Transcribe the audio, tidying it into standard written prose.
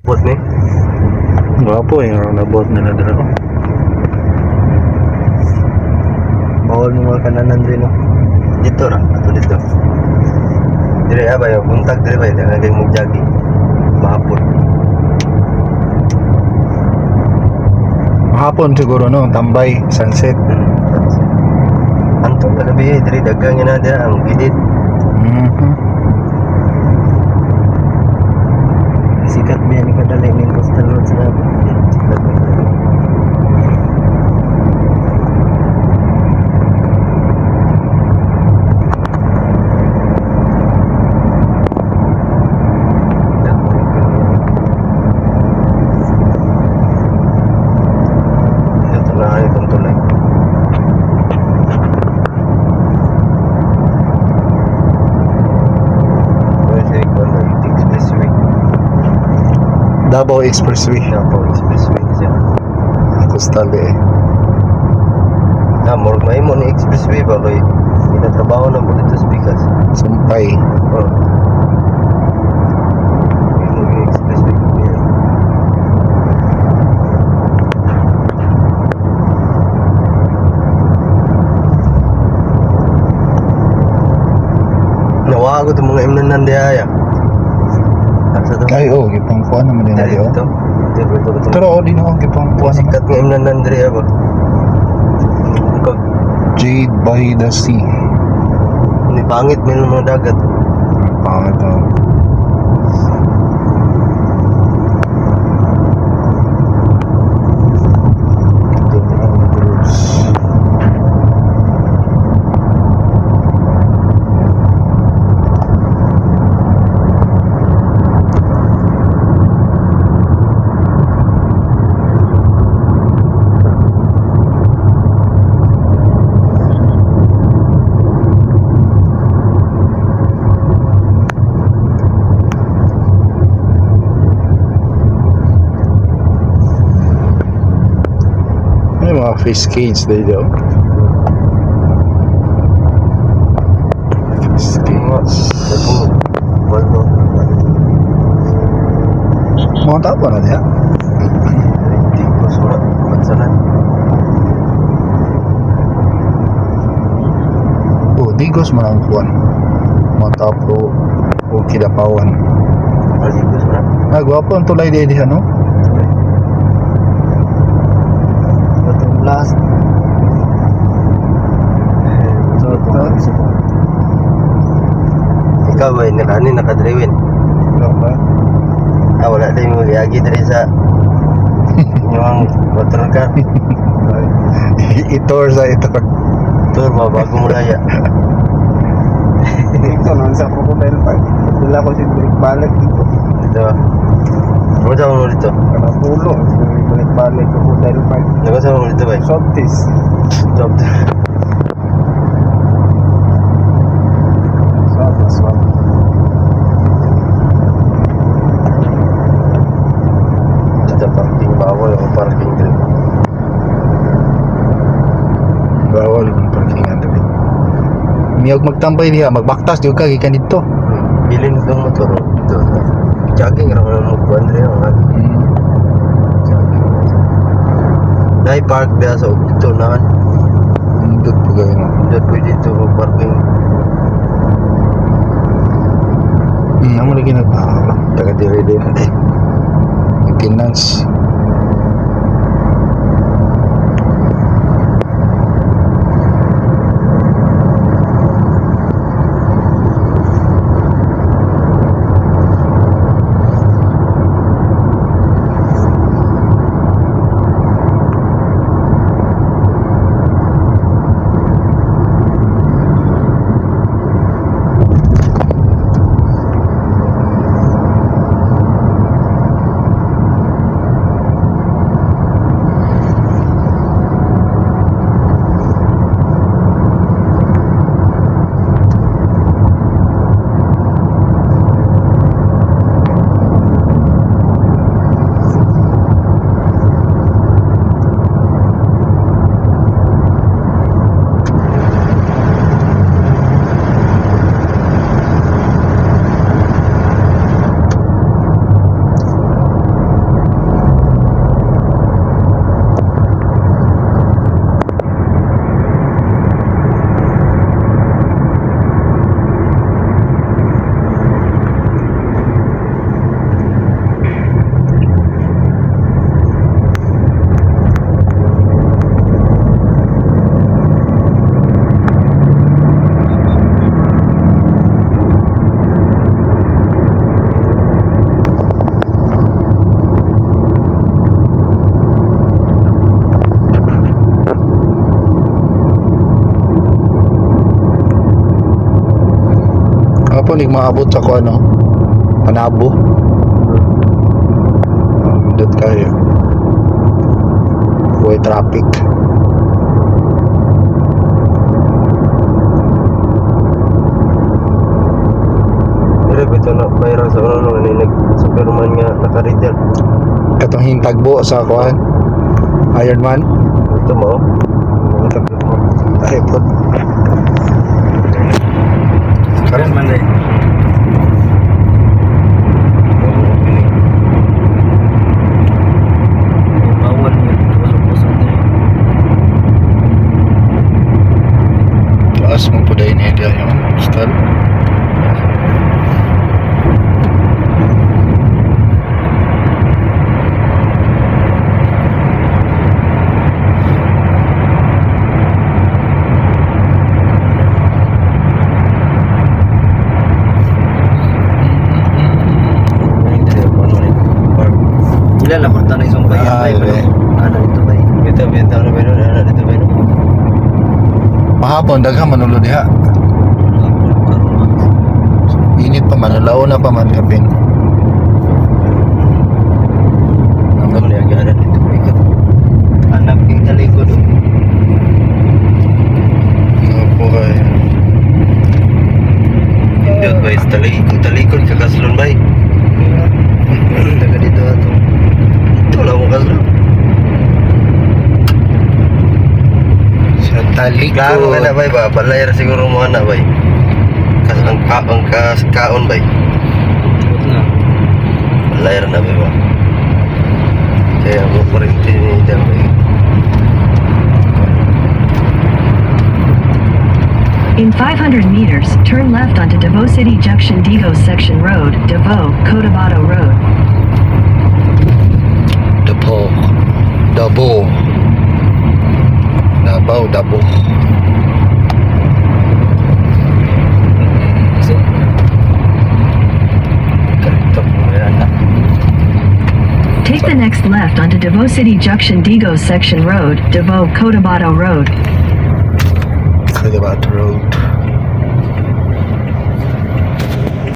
Bot ni. Gwapo yung nabot nila dito. Bawal mo mga kananan din no. Dito ra, ato dito. Dire ba yo, buntag dire ba, kagay mo jogging. Mahapon. Mahapon siguro no, tambay, sunset. Anto na gabi dire dagang na dia ang gidit. Sikat biya ni kadali ning coastal road sa Davao. Davao Expressway. Davao Expressway siya. Coastal eh. Morag may mo ni Expressway ba kay ginatrabaho na mo dito sa Pikas. Sumpay. Oh. Yung Expressway ko yan. Nawa ko itong mga imnanan di aya. Ay, oh, gipang kuha naman din natin, oh. Pero, oh, di na, oh, gipang kuha naman. Sikat nga imnan Andrea ba? Bukag. Jade by the Sea. May pangit may mga dagat. Pangit, oh. Fish cage dito. Fish cage. Mga tapo na niya. Digos mo na. Pansanan. Oh, digos mo na ang kuwan. Mga tapo o kidapawan. Digos mo na. Ah, gwapo ang tulay di no? Last. So, ikaw ba, nakadriwin? Wala ba? Wala tayo mo gayagi dari sa yung motor car. Itor sa itor. Itor, bago mo laya. Dito naman sa Crocodile Park. Dila ko si balik dito. Dito. Ano sa mo dito? Karang pulo. Balik Crocodile Park. Ano sa mo dito ba? Softies. Softies. Swap. Dito parking bawal ang parking dito. Bawal ang parkingan dito. Miyag magtambay niya, magbaktas di ka gikan dito. Bilin ng motor dito. Jogging ra mo mo Andre ang Dai park dia sa dito na. Indot po kayo no. Dito pwede dito parking. Amo lagi na taga dire din. Maintenance. ning maabot sa ko ano. Panabo. Dot kayo. Boy traffic. Pero ito na viral sa ulo nung nag-superman nga naka-retail. Itong hintagbo sa kuan. Iron Man. Ito mo. Ay po. Karon man eh. Bawal mo. Pusok-pusok din. Taas mo po dahil niya yung style. Ilan lang kung tanong isang bayan bay, ano dito bay? Ito ano bay nun, ano dito bay nun? Mahapon daghang manulo diha. Init pa man, launa pa man kapin. Ano niya gana dito bay ka? Anak yung talikod. Opo kay. Hindi bay, talikod kakaslon bay. Taga dito ato. Ito lang mo kaslon. Sa talikod. Klaro ka na bay ba? Balayar siguro mo na bay. Ang kaon bay. Balayar na bay ba? Kaya mo pa rin tinidang bay. In 500 meters, turn left onto Davao City Junction Digo Section Road, Davao, Cotabato Road. Davao. Take the next left onto Davao City Junction Digo Section Road, Davao, Cotabato Road. Cotabato Road.